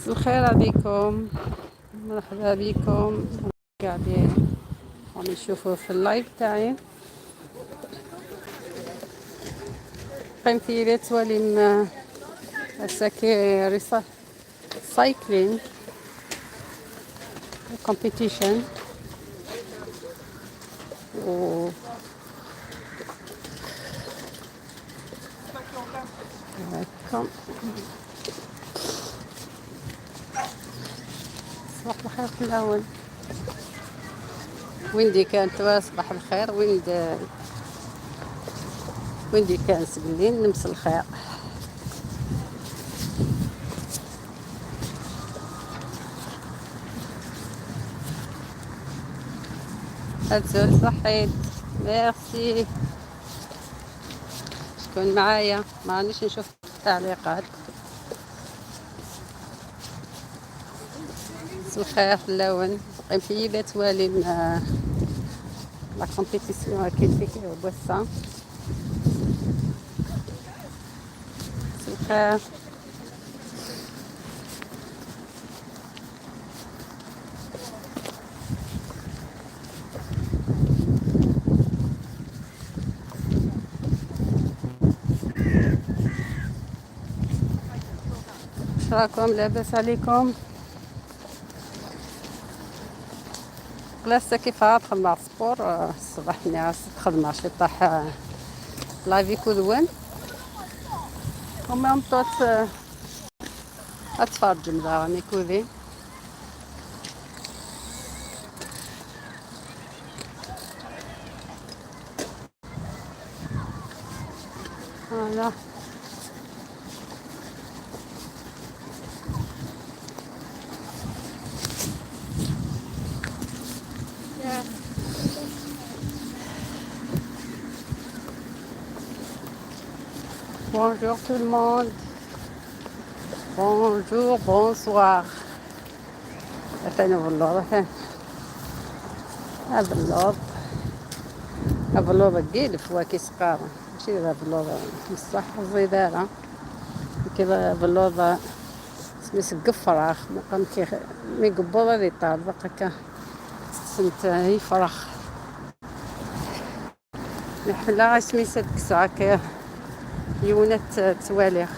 الخير عليكم، مرحبا بكم. قاعدين راهم يشوفوا في ال live تاعي. قيمتي لي تولي ساكي ريسا cycling competition و هاكا. صباح الخير في الأول، ويندي كانت صباح الخير، ويندي كان سبلين نمس الخير. أزول صحيت، ميرسي. شكون معايا؟ ما رانيش نشوف التعليقات. الخير في اللون قيمتي بات والي la compétition كاين فيك بوسا. الخير. راكم لاباس عليكم؟ بلاصة كيف دخل مع sport الصباح نعس دخل مع شي طاح live كودوان وما مطوت اتفرج مدارني كوذي. voilà. Bonjour tout le monde. Bonjour, bonsoir. أثنى بالله أبلوض أبلوض قيل فواكه سقارة ماشي أبلوض بصح الزيدارة كي أبلوض سميت قفراخ مقام كي مي قبوض هذي طابق هكا سمت يفرخ نحلا سميت كسعة يونت تواليخ.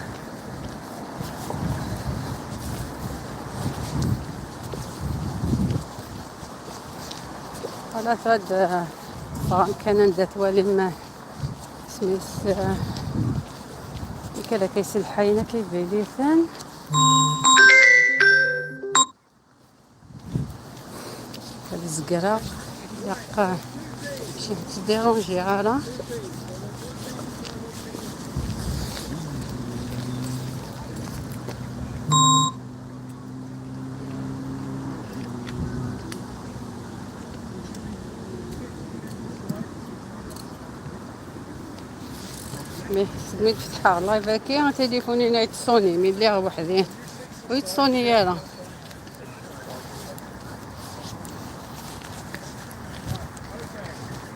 ولا ترد طبعا كان عندها توالي ما سميت كذا كيس الحينة كيبيلي ثان هاد الزقرة يقع شي تديرونجي على مي تفتح live كي تليفوني نا يتصوني مي اللي وحدي ويتصوني يالا.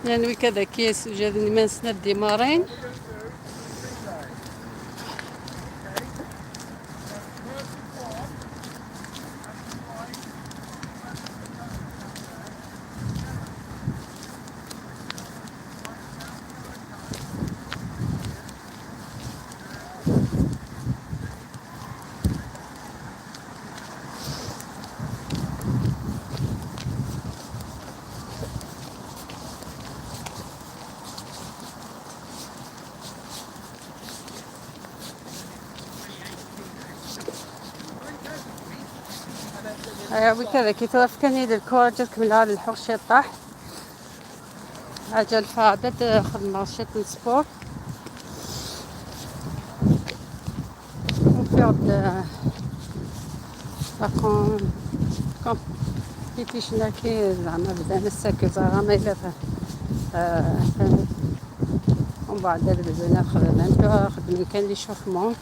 يعني كذا كيس جادني ما نسنا ديمارين. وكذا كي توافقني للكورة جاتك من هذا الحوش طاح عجل فعدد خدمة شيت sport وفي la compétition كي زعما بدانا الساكي زعما إلا ومن بعد بدينا خدمنا خدمنا كان l'échauffement.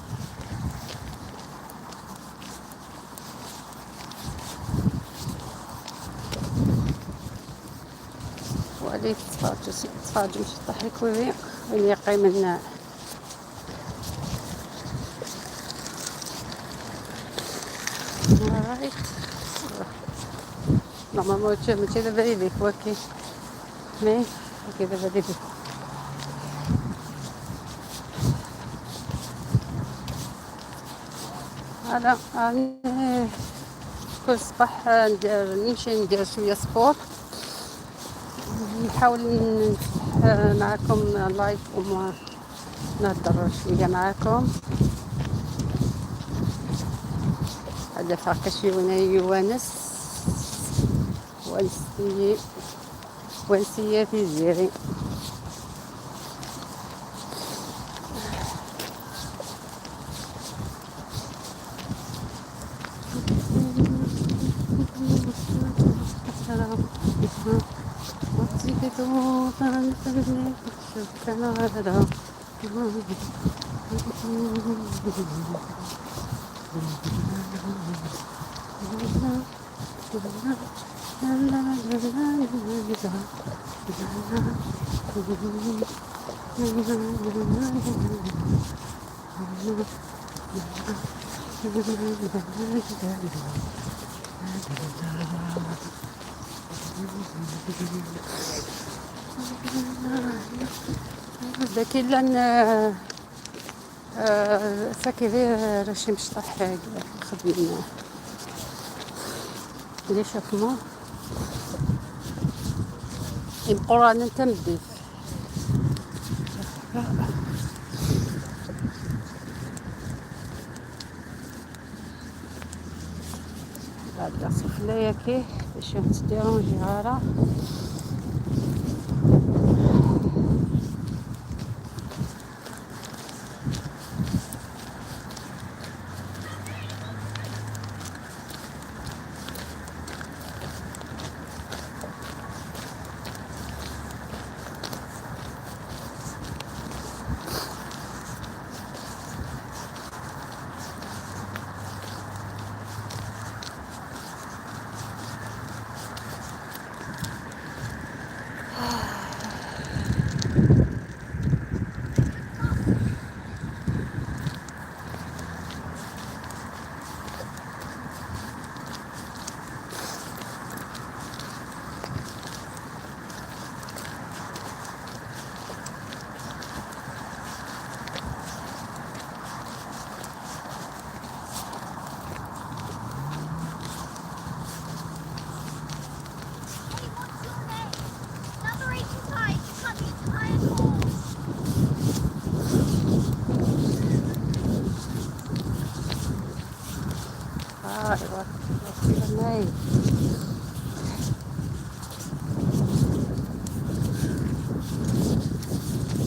وعليك تفرج مش تضحك وذي وين يقيم. Alright. Normalement ماشي دابا يديك وكي mais كي دابا يديك. هذا كل صباح نمشي ندير شوية sport، نحاول نفتح معكم live وما نهضر شوية معاكم. هذا فاكشي وانا يوانس ونسية في زيري. لكن لان ساكي رشي مشطح خدم l'échauffement يبقوا انت مديت. هذا سفلية كي باش تديرونجي هارا.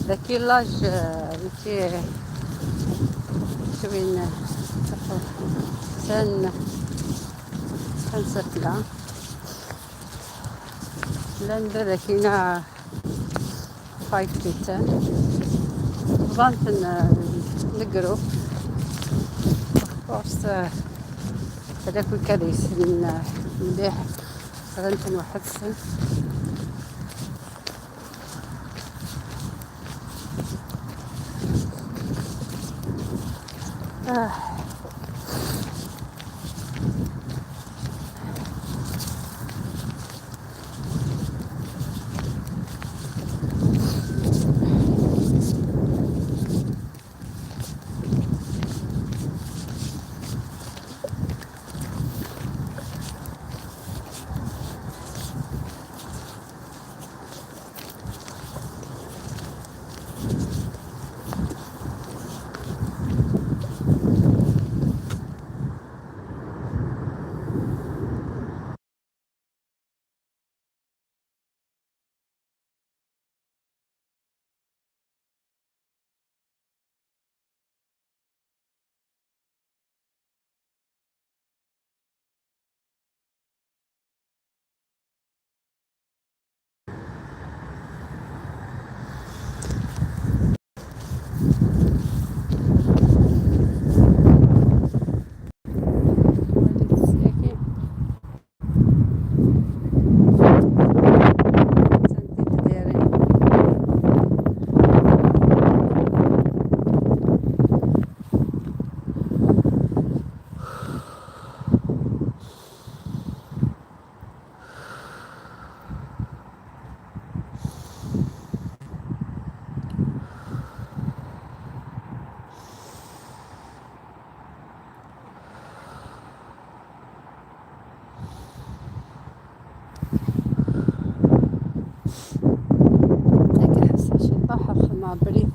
لكن l'âge ماشي شوين سن 5 لا لان لكن 5 to 10 ظنت ال group of course هذاك الكريس مليح غنت واحد السن.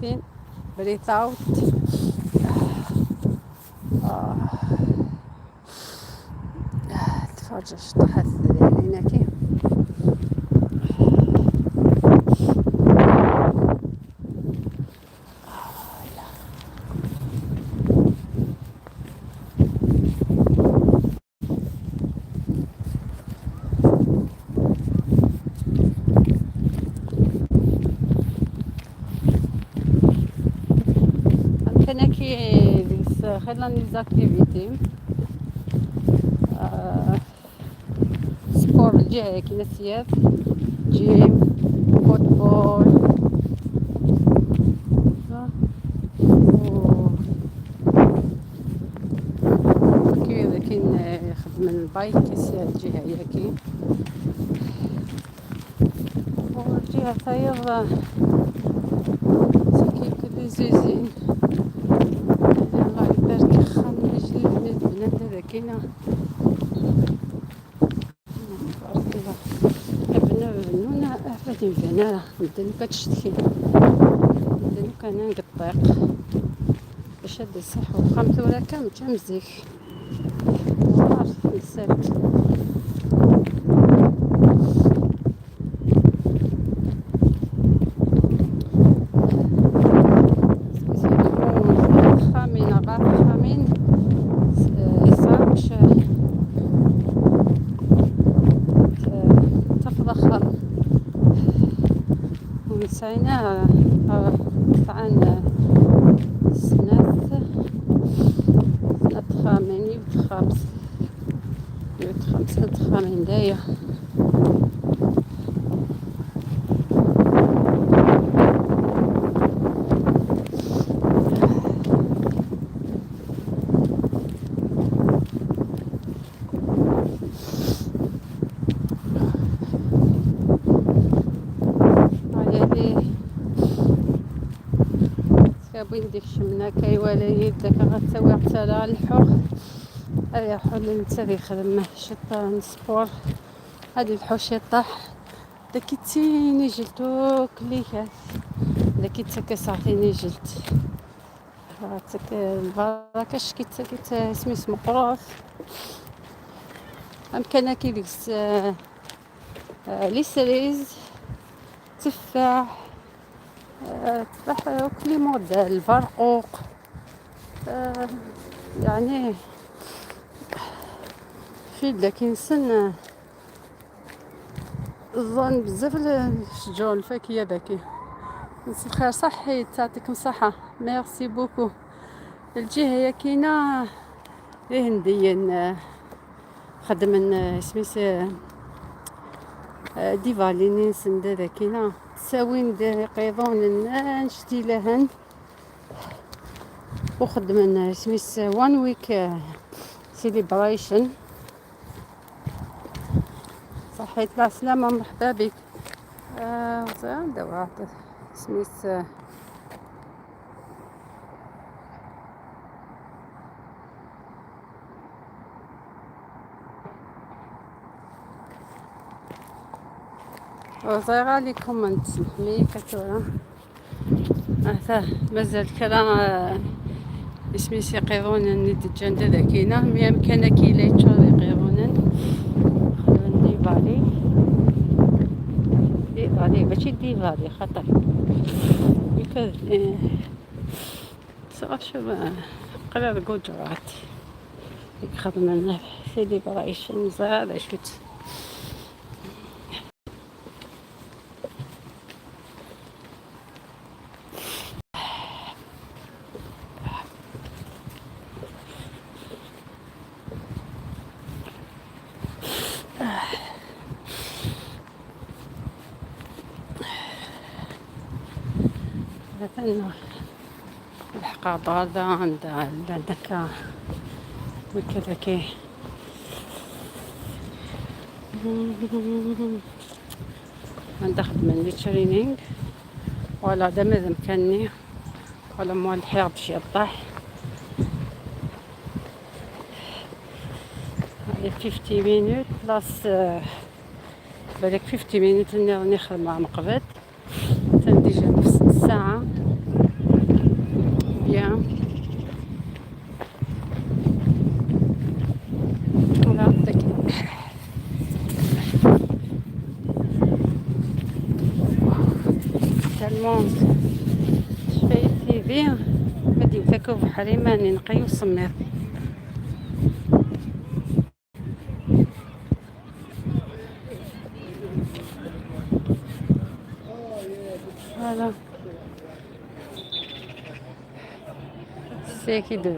Breathe in, breathe out. تفرج شطحات هناك. كان كي خلنا les activités sport الجهة كي نسيات gym, football و كي كاين يخدم ال bike الجهة ياكي والجهة تايض كي les usines. الله يبارك خمج البنات هذا كاينه تبارك الله ابنا بنونا افادي مزيانه مدن كتشتكي مدن كان نقطيق باش هاد الصح وخمت ولا كم تمزيك نسالك. خامين أربعة خامين يصعب تفضخ ونسينا طبعا سنات خامين يوت خمس خامين دايا. وين ديك شمنا كاي ولا يدك غتسوي حتى الحوخ هذا حول نتا يخدم شطا sport هادي الحوش يطاح داك تيني جلتو كليكات داك تاك ساعتين جلت تاك البركة كي تاك سميت مقروط امكان كي ديك les cerises تفاح تفاح وكلي موديل البرقوق يعني في لكن سن الظن بزاف الشجور الفاكهة ذاكي الخير صحي تعطيكم صحة merci beaucoup. الجهة كاينة الهنديين خدمن سميت ديفالي نسند ذاكينا تساوين قيضون نشتي لهن وخدمنا سميت one week celebration. صحيت السلامة مرحبا بك. عندها سميت وزيغ عليكم من تسمحمي كتورا هذا مازال كلام اسمي سيقيضون ندجان ذاكينا ميام كان كي لا يقيضون خدم ديفالي ديفالي ماشي ديفالي خطر يكاد صافي شوف قرار قدرات خدمنا celebration زاد شفت. مثلا الحقاضة هذا عندك وكذا كي عندها خدمة لي training ولا دا ماذا مكاني ولا مول الحيط باش يطيح هذه 50 minutes plus بالك 50 minutes راني خدمة من قبل déjà نفس الساعة. le monde. شفايف تيدي مدي وتاكو بحري ماني نقي وصمير. voilà c'est qui de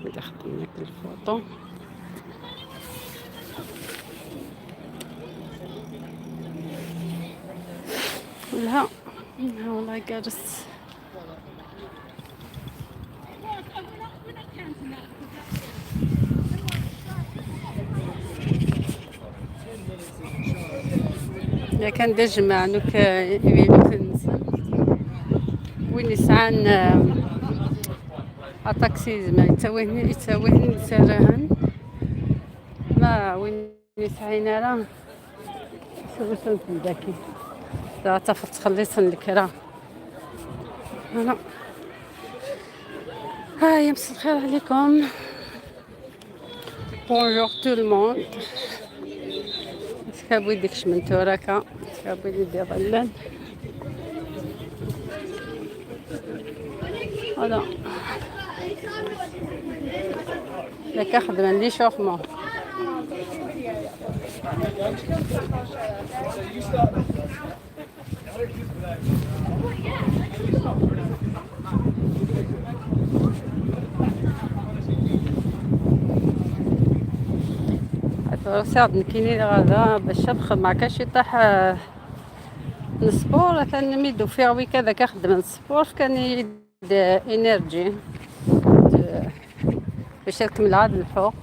فيغ خدم لك الفوطو. لا والله جالس. إذا كان دجمع نوك يبيلوك وين يسعان طاكسي زعما يتوهني يتساراهن ما وين يسعينا راه سوسن داكي تفض تخلصن الكرا. voilà هاي مساء الخير عليكم. bonjour tout le monde. سكابوي ديك شمنتو راكا سكابوي دي ظلان. voilà لك خدمة l'échauffement. ساعد نكيني غادا باش ندخل مع كاش يطيح ال sport ثاني ميدو فيها وي كذا كخدم ال sport كان يد énergie باش نكمل عاد الفوق.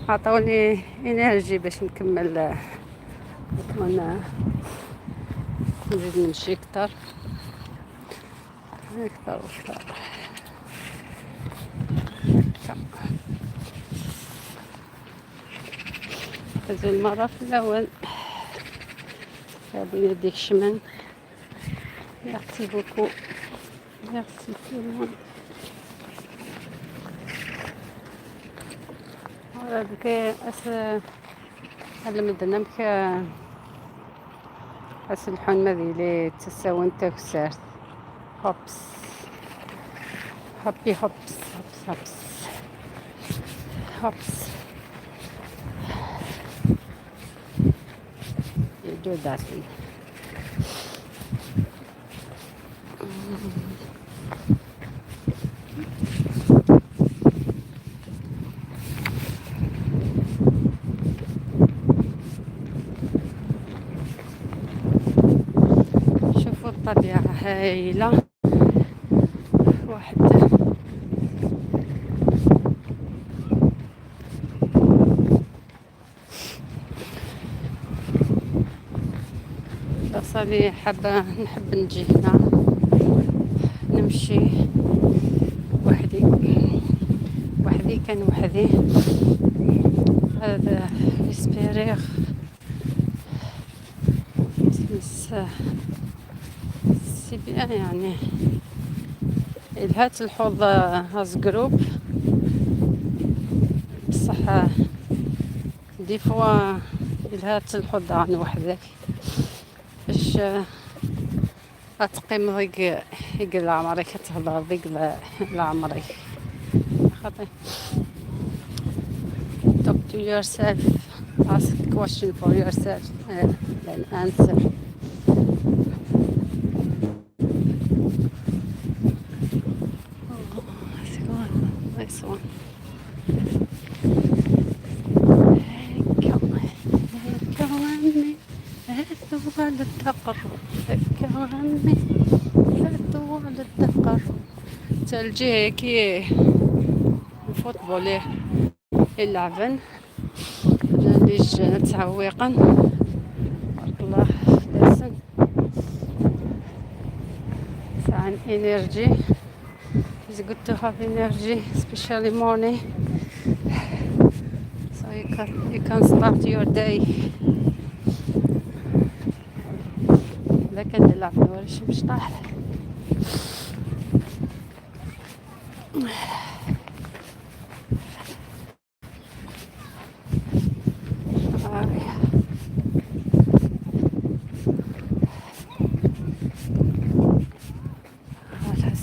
عطوني énergie باش نكمل نتمنى نزيد نمشي اكثر اكثر واكثر. هذو المرة في الأول غادي نديك شمن. merci beaucoup merci tout le monde. بك اس هاد المدنة بك اس الحون ماذي تساون تاكسارت هوبس هابي هوبس هوبس هوبس هوبس do that. شوفوا الطبيعة هايلة. واحد صافي حابة نحب نجي هنا نمشي وحدي وحدي كان وحدي. هذا respirer c'est bien يعني الهات الحوض هاز groupe بصح des fois الهات الحوض عن وحدك باش تقيم ضيق يقل عمرك تهضر ضيق لعمرك خاطر talk to yourself, ask question for yourself and then answer. Oh, nice one. طوال التقرب ذكرني طوال التقرب. تلجي كي ال football يلعبن ليج تعويقا بارك الله لازم ساعة energy. It's good to have energy, especially morning, so you can start your day. لكن نلعب ورش مش طاح.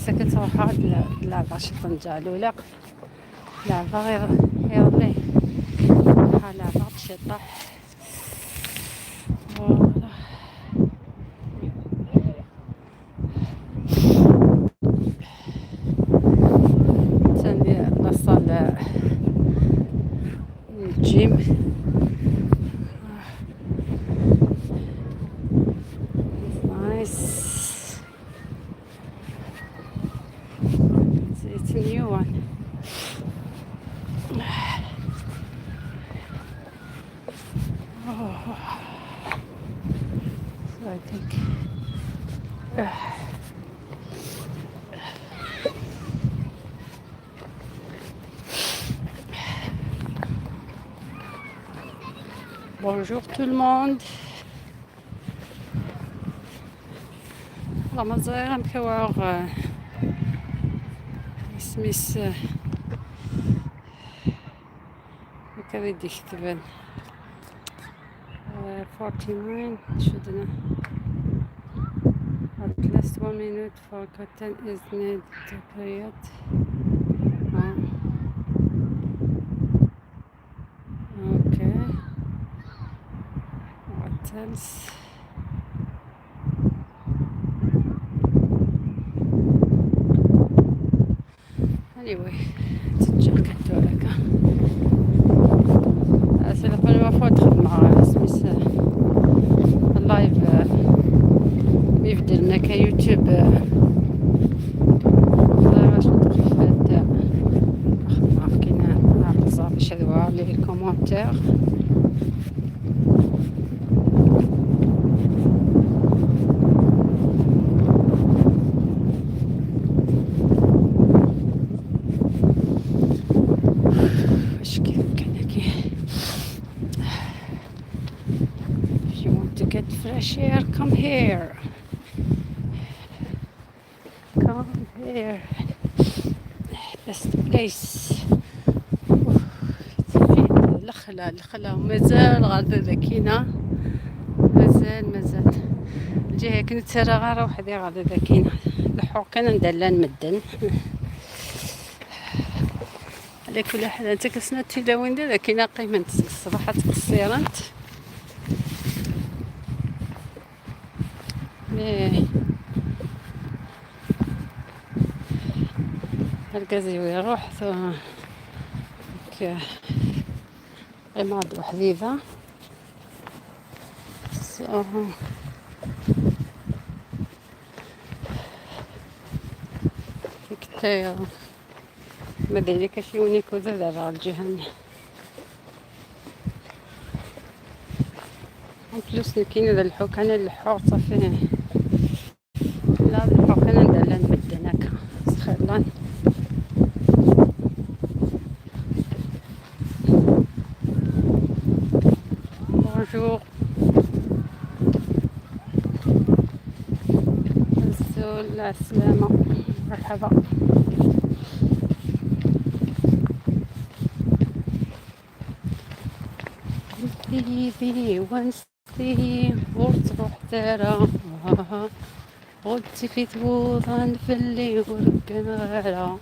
سكت روح عاد لعبة شي طنجة الأولى لعبة غير يرضي لعبة تشطح. voilà ثاني la salle ال gym. Nice. It's a new one. Oh. So I think. Bonjour tout le monde. والله مازال مكوار سميس هكذا يكتبن 49 شدنا at least 1 minute for content is needed to create. Okay, what else? Anyway, تتجا كدورك. c'est la première fois تخدم مع سميس ال live يبدلنا كيوتيوب باش ندخل كاين بزاف هذوا les commentaires. واش كيف كان كي If you want to get fresh air, come here. Come here. Best place. الخلا الخلا مازال غادا ذاكينا مازال مازال الجهة كنت ترى غير وحدي غادا ذاكينا الحوق كان ندلان مدن. على كل حال انت كسنة تلاوين ذاكينا قيمة الصباح تقصيرنت mais الكازي يروح عماد وحديدة so كتا مدينة كشيوني كوزا دابا الجهة en plus كاين هذا الحوك انا الحوق صافي لا الحوك انا ندلان مدن هكا سخيرلان. Bonjour. الزول السلامة مرحبا. بيبي ونستي وتروح ترى قلت في توضان في اللي ورقنا غلا.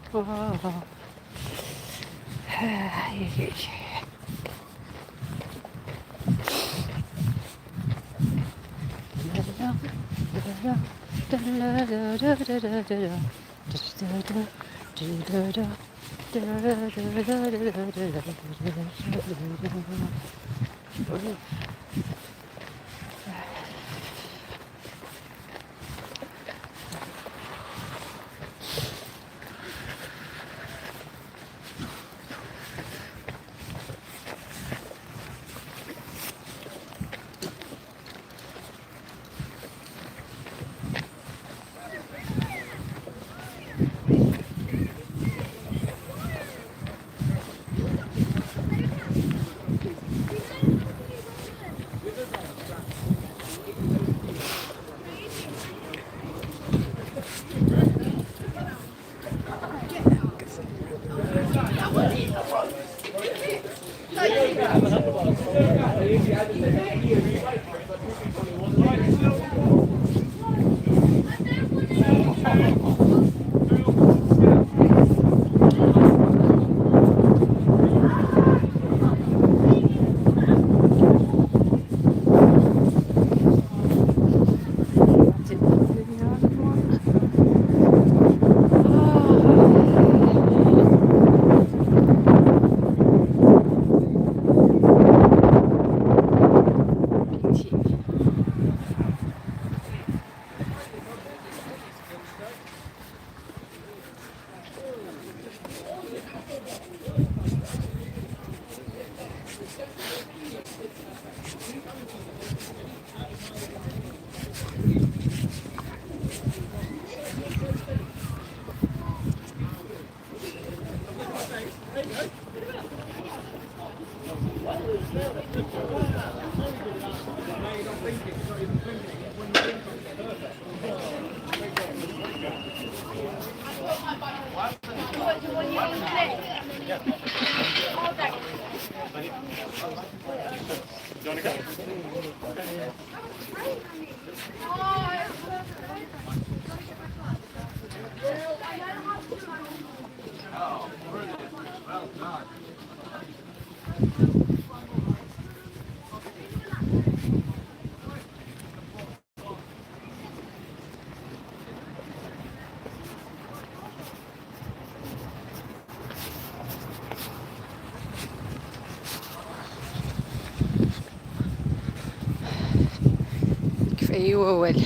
يكفي ووال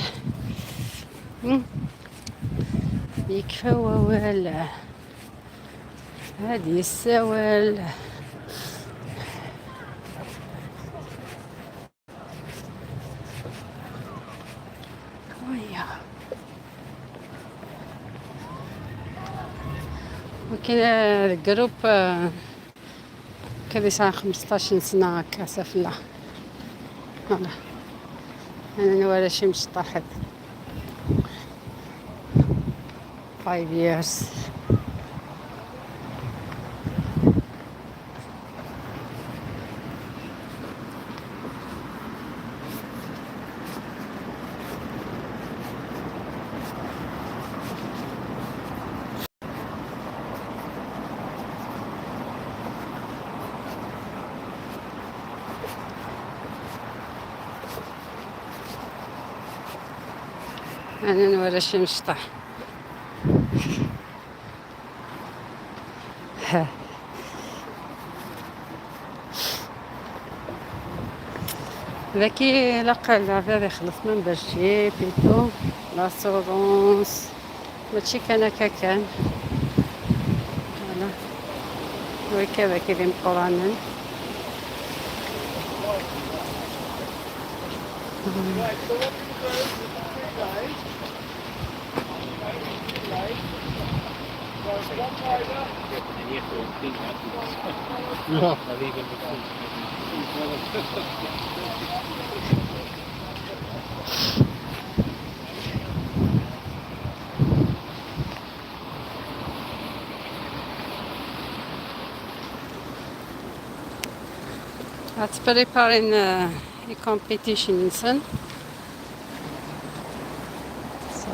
يكفى ووال هادي السوال. ويا وكاين ال groupe كذا 15 سنة هكا سافلة. voilà انا ولا شي مشطحت 5 years. انا ولا شي مشطح. ذاكي لقى العباد يخلص من برشي بيتو l'assurance ماشي كان هكا كان voilà وكذا كذا مقرانا. Right, so what we do is three guys. Three guys. So one rider. Yeah, but then you have to clean it afterwards. Yeah. I leave in between. That's preparing a competition in sun. So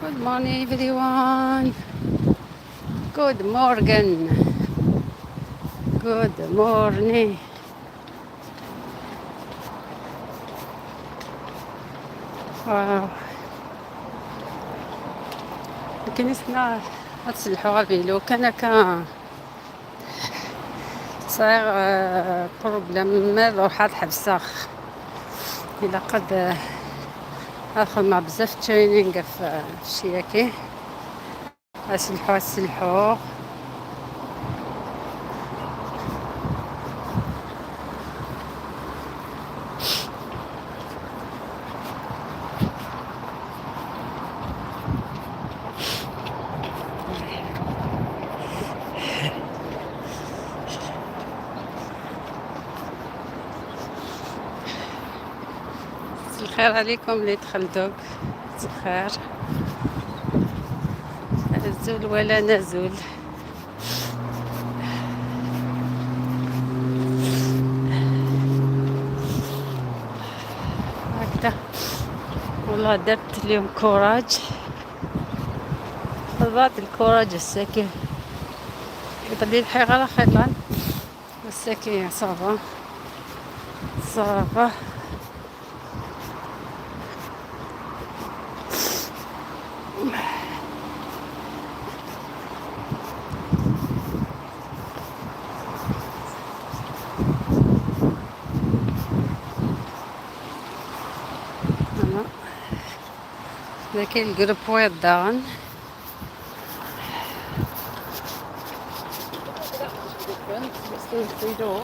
good morning everyone. Good morning. Good morning. Wow. كنيسنا تصلحوا vélo كان كان صاير problème ما روح حبساخ إلا قد ادخل مع بزاف training في الشياكي اسلحو اسلحو. الخير عليكم اللي دخل دوك الخير نزول ولا نزول. هكذا والله درت اليوم courage، خضات ال courage الساكن يطلي الحيغة على خيطان الساكن ça va ça va. لكن ال groupe ويض داغن. Different. It's still three door.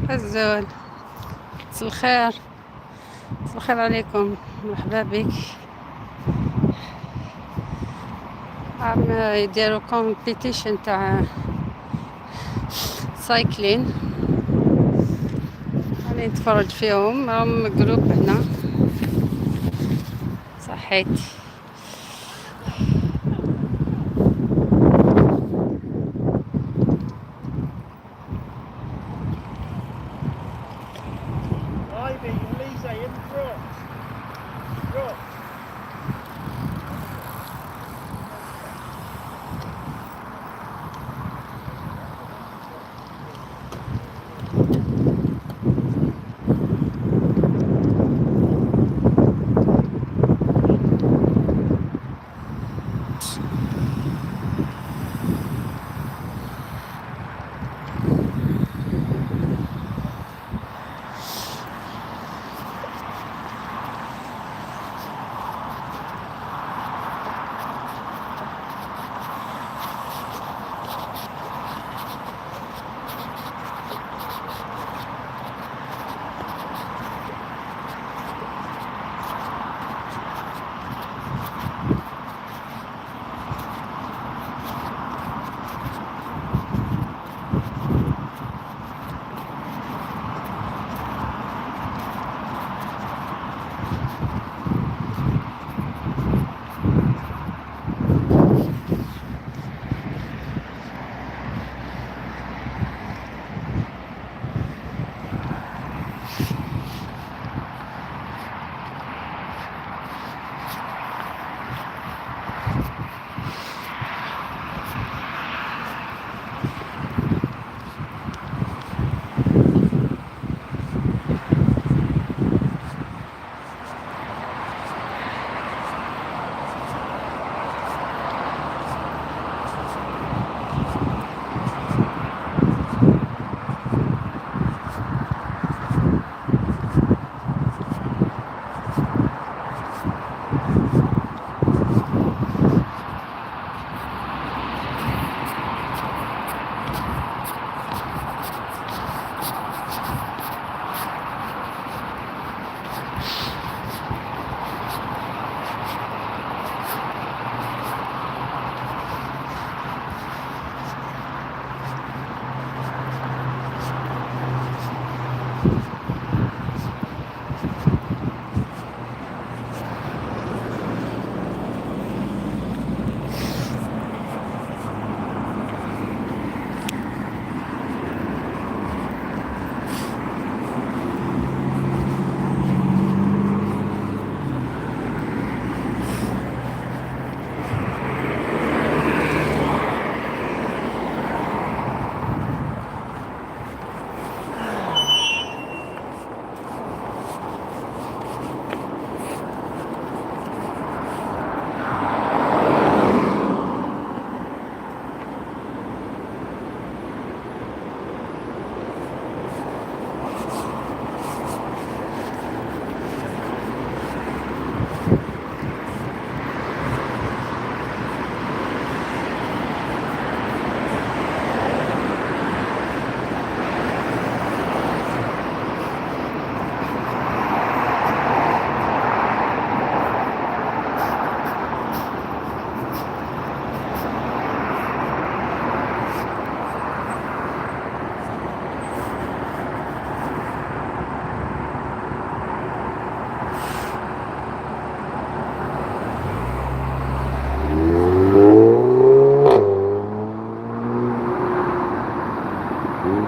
الزول، مساء الخير، مساء الخير عليكم، مرحبا بك. عم يديروا competition تاع cycling، راني نتفرج فيهم، راهم groupe هنا. صحيت. Ivy and Lisa in front. Front. بخير،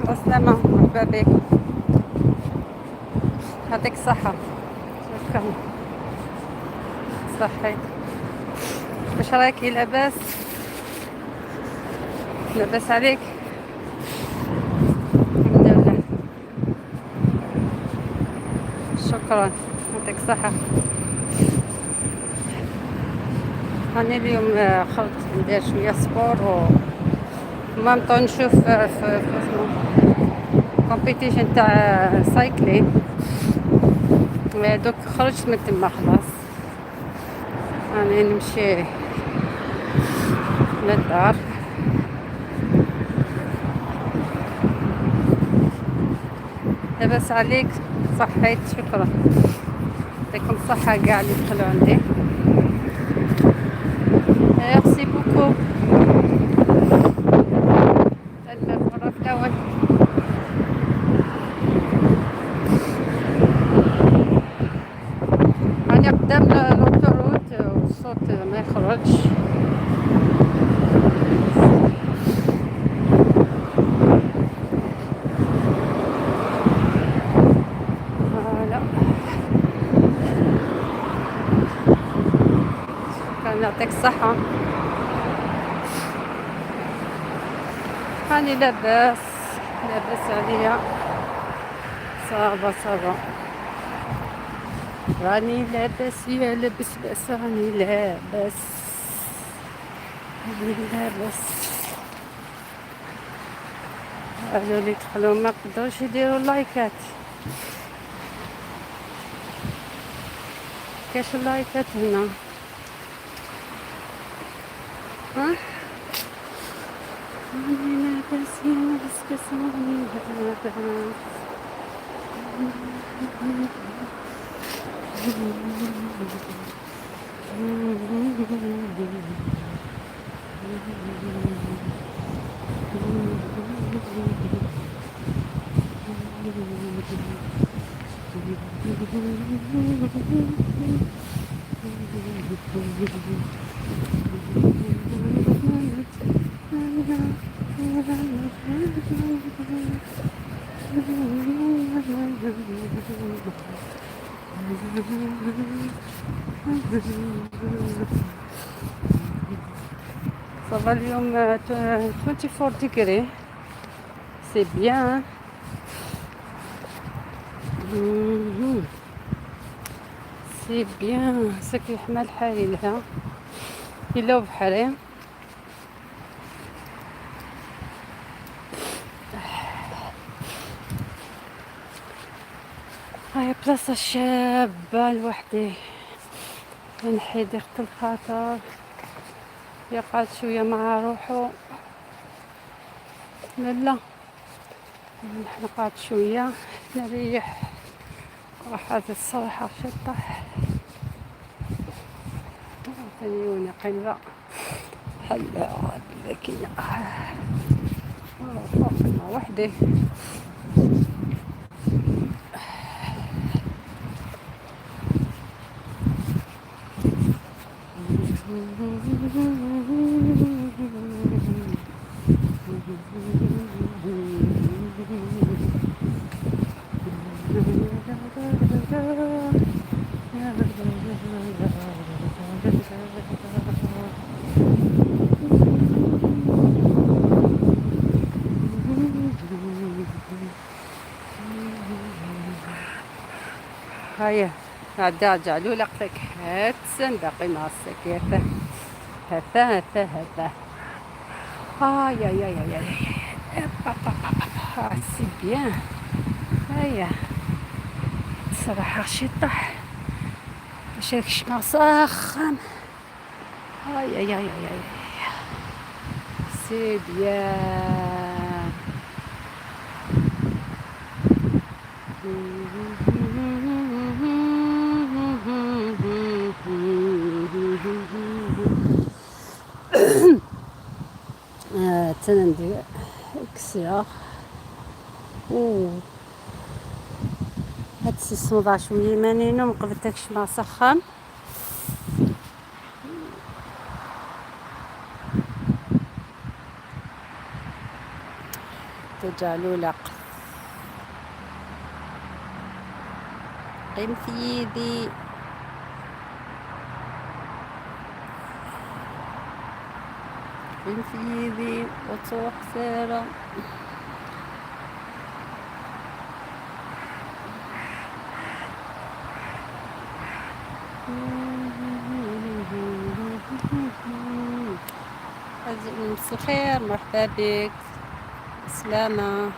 السلامة، مرحبا بك، يعطيك الصحة، شكرا، صحيت. واش راكي؟ لاباس؟ لاباس عليك؟ الحمد لله، شكرا، يعطيك الصحة. راني اليوم خرجت ندير شوية sport و même temps نشوف في compétition تاع cycling. دوك خرجت من تما خلاص، راني نمشي للدار. لاباس عليك؟ صحيت، شكرا، يعطيكم الصحة كاع اللي دخلوا عندي، merci beaucoup. الأول راني قدام l'autoroute والصوت ما يخرجش. voilà، شكرا، يعطيك الصحة. راني لاباس، لاباس عليا، ça va ça va، راني لاباس يا لاباس باس، راني لاباس، راني لاباس. هادو اللي دخلوا ما قدروش يديروا لايكات، كاش اللايكات هنا؟ ها راني لاباس يا لاباس باس، راني لاباس. ça va اليوم 24 degrés، c'est bien، c'est bien. ساكن حنا الحالي لها إلا بحري. هاي بلاصة شابة لوحدي، نحيد يخت الخاطر، يقعد شوية مع روحو. لا لا، نقعد شوية نريح، راح الصراحة شطح ثاني قلبة حلا لكن فوق وحدي. هيا عدا جعلو لقلك هات باقي مع السكيفة هذا هذا هذا. آي آي آي آي آي، c'est bien. هيا الصراحة شي طاح باش هاك الشمع ساخن. آي آي آي آي آي، c'est bien. تنندي كسيا و هاد سيسمض شوية مانينو مقبلتكش مع سخان. تجعلو لق قيمة يدي قيمة يدي وتروح سارة. مساء الخير، مرحبا بك، سلامة.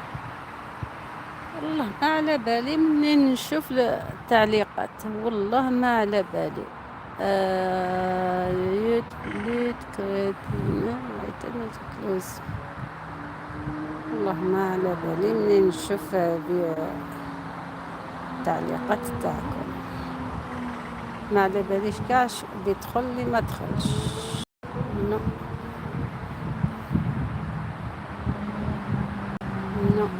والله ما على بالي منين نشوف التعليقات، والله ما على بالي. والله ما على بالي منين نشوف التعليقات تاعكم، ما على باليش كاع اللي دخل اللي ما دخلش. non non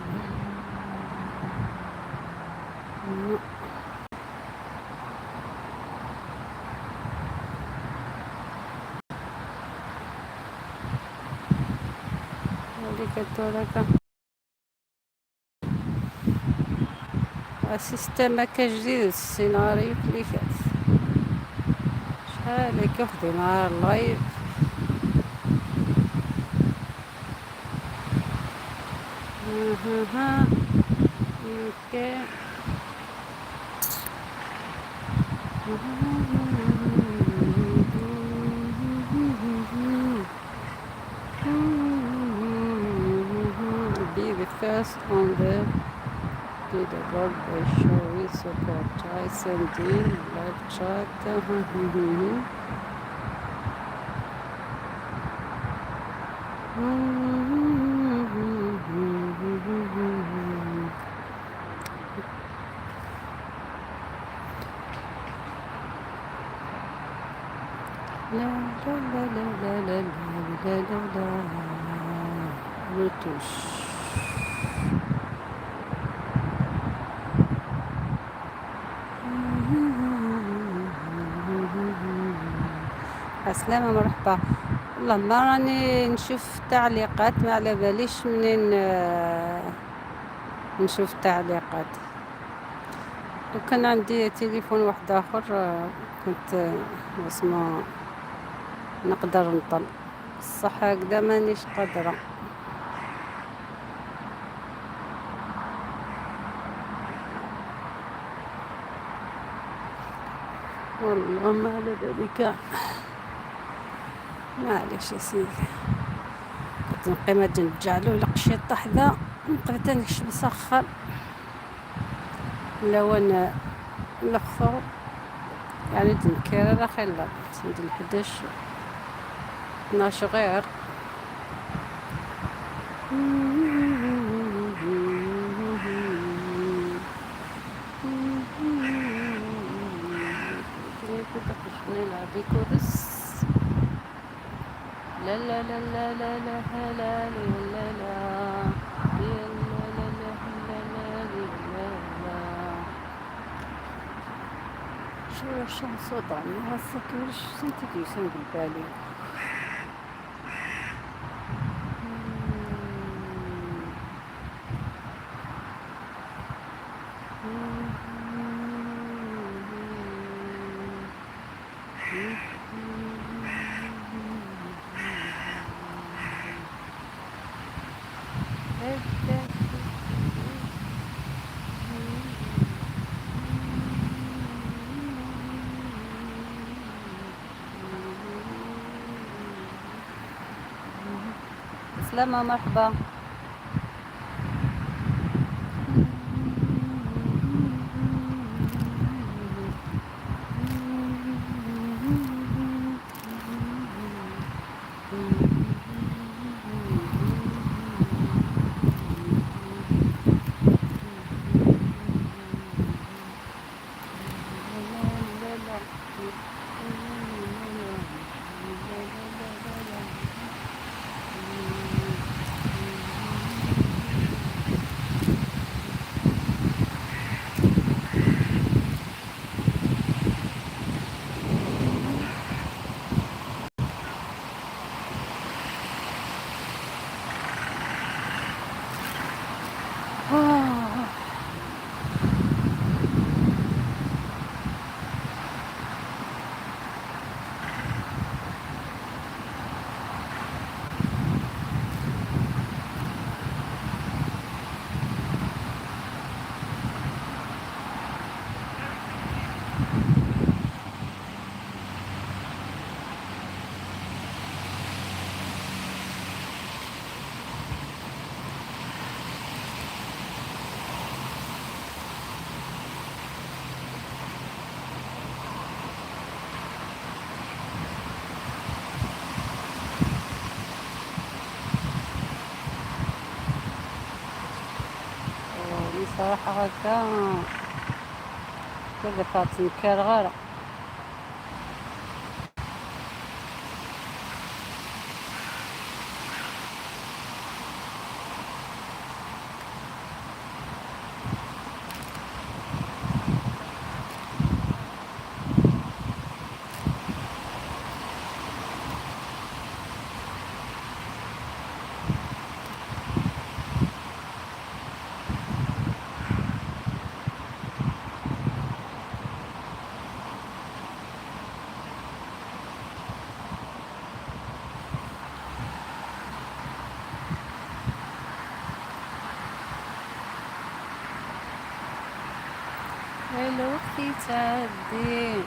non. هذيك الدورة ال système هكا جديد، السيناريو كليكات شحال هكا خدي مع ال live. ها okay. Be the first on the leaderboard by showing support. Try sending live chat. لا لا لا لا لا لا لا لا لا رتوش. السلامة، مرحبا. والله ما راني نشوف تعليقات، ما على باليش منين نشوف تعليقات. لو كان عندي تليفون واحد اخر كنت اسمه نقدر نطل، الصح هكذا مانيش قادرة. والله ما على بالي كاع. معليش يا سيدي، كنت نقيمة نجعلو القشيطة حدا نقدر نكشف مسخر لون الاخر، يعني تنكر راه خير. عند 11 12 غير. لا لا لا لا لا لا لا لا لا لا لا لا لا لا لا. شو الشمس وطعني هسه كلش سنتي كيسان بالبالي. سلامة، مرحبا. روح هكا كذا فاتن كرغرة. الوقت يتعدي.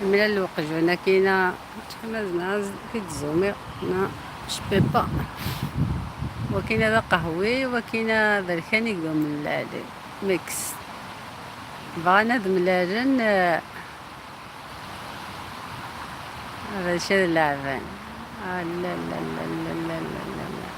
من الوقت كاينه تحمزنا كيتزومي نا شبيبا، وكاين هذا قهوي وكاين هذا الكاني من العالي ميكس. بغانا دملالن هذا الشيء اللعبان. لا لا لا لا لا لا لا لا.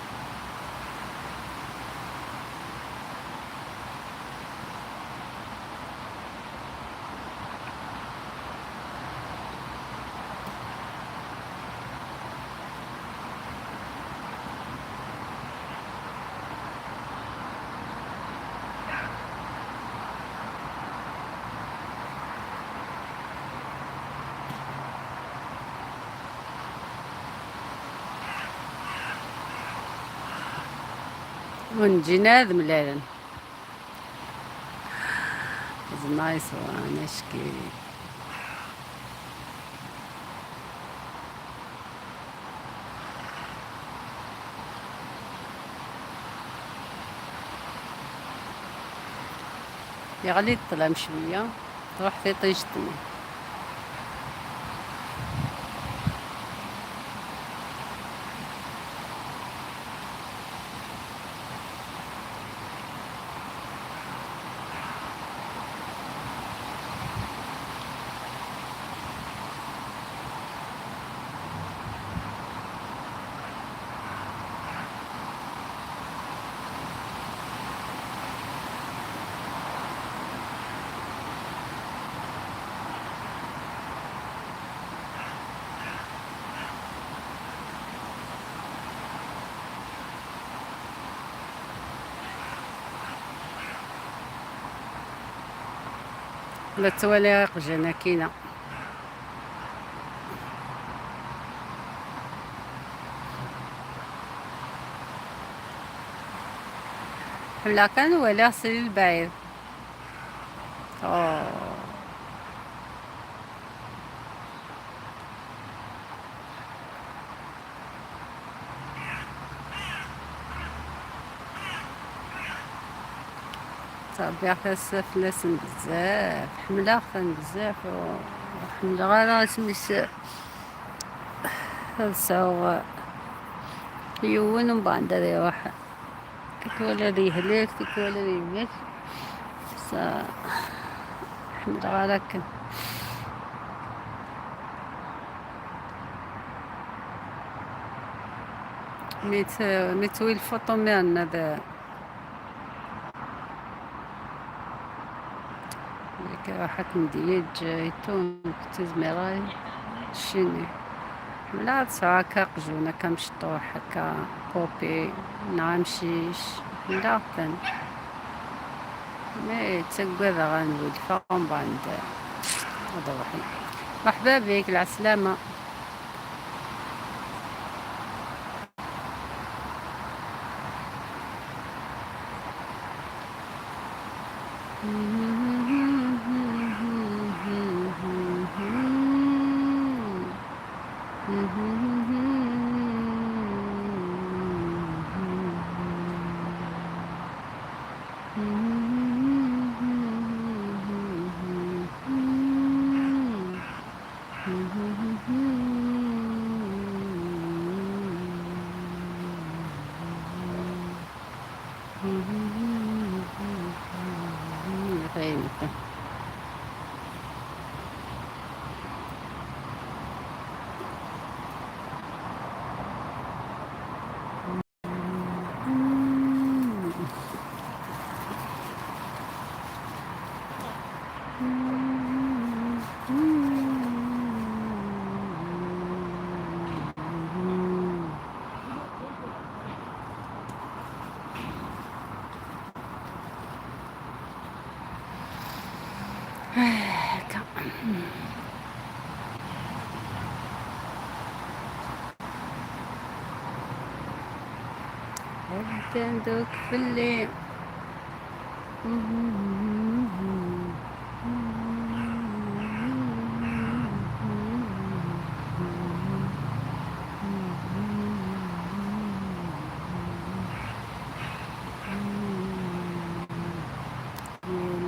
ونجينا ملالن. It's a nice one, اشكي. يغلي الظلام شوية تروح في طيشتني. لا توالي قجنا كاينه. حملا كان ولا سرير البعير. طبيعة فلاسن بزاف، حملة خان بزاف، وحملة غير سميت ساو يون ومن بعد يروح تكولا لي يهلك تكولا لي يموت. حملة غير هكا. ميت ويل فوتو ميان هذا راحت نديج يتون تزميراي شيني لا تسعى كاقجونا كمشطوح هكا بوبي نعمشيش لا تن مي تسقى غنولد فهم بعد هذا. مرحبا بك، العسلامة. هكا. دوك في الليل.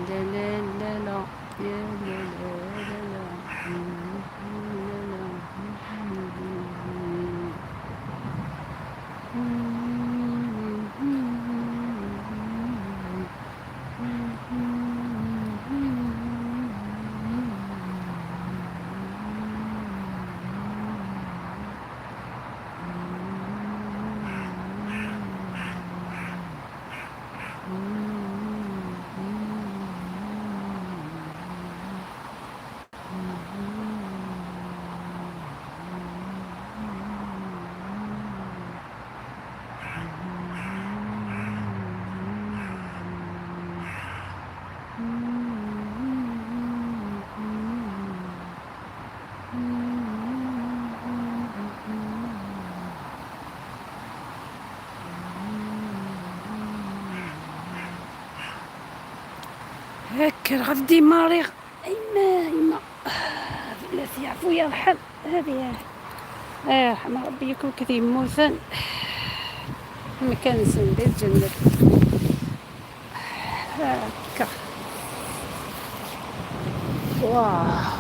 لا لا لا لا يا لا لا لا لا لا لا. هكا غادي ماريغ ايما ايما بلاتي يعفو يرحم هذه يرحم ربي يكون كثير موثن مكان سندي الجنة هكا. واو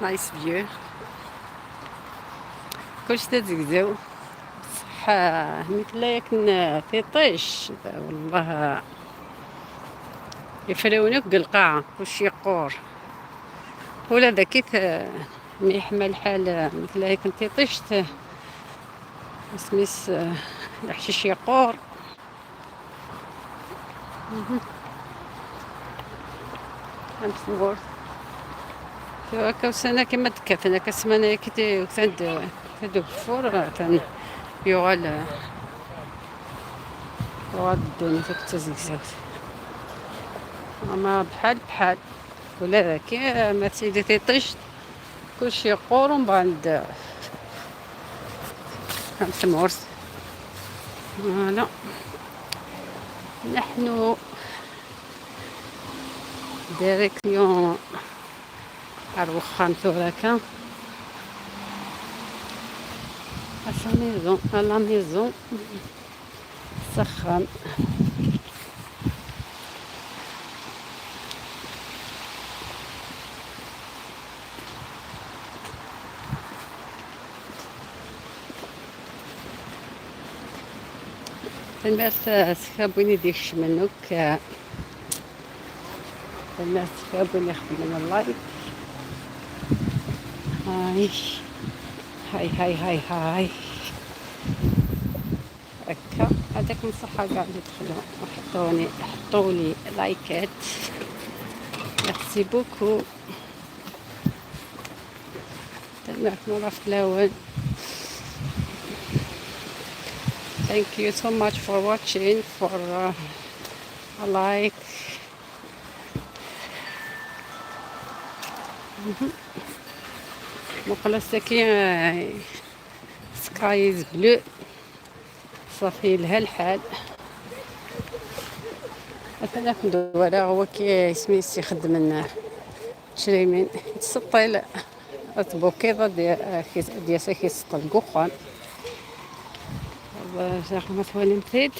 nice view. كلشي تتزقزو بصح مثل ياكن في طيش والله يفرونك القاعة كلشي يقور ولا ذاك ميحمل الحال مثل ياكن تيطيش سميس الحشيش يقور. أمس هكا وسنة كما تكافنا كسمانة كي عند تدوك فور تن يغال يغال الدنيا فيك تزيكزاك اما بحال بحال ولا ذاك ما تسيدي تيطيش كلشي يقور ومن بعد خمس مورس. voilà نحن direction الوخام ثوركا à sa maison, à la maison. سخن تنمرت سكابوني ديك شمنوك. تنمرت سكابوني خدمنا ال like. هاي هاي هاي هاي هاي هكا هذاك نصحة كاع اللي دخلوا وحطوني حطولي لايكات، merci beaucoup. تنمرت مرة في الأول. Thank you so much for watching, for a like. مقلة ساكن sky is blue، صافي لها الحال. مثلا ولا هو كي سميتو يخدم لنا تشريمين يتسطيل تبوكيضة ديال كيسطل كوخان. الله ما ثواني مثيد.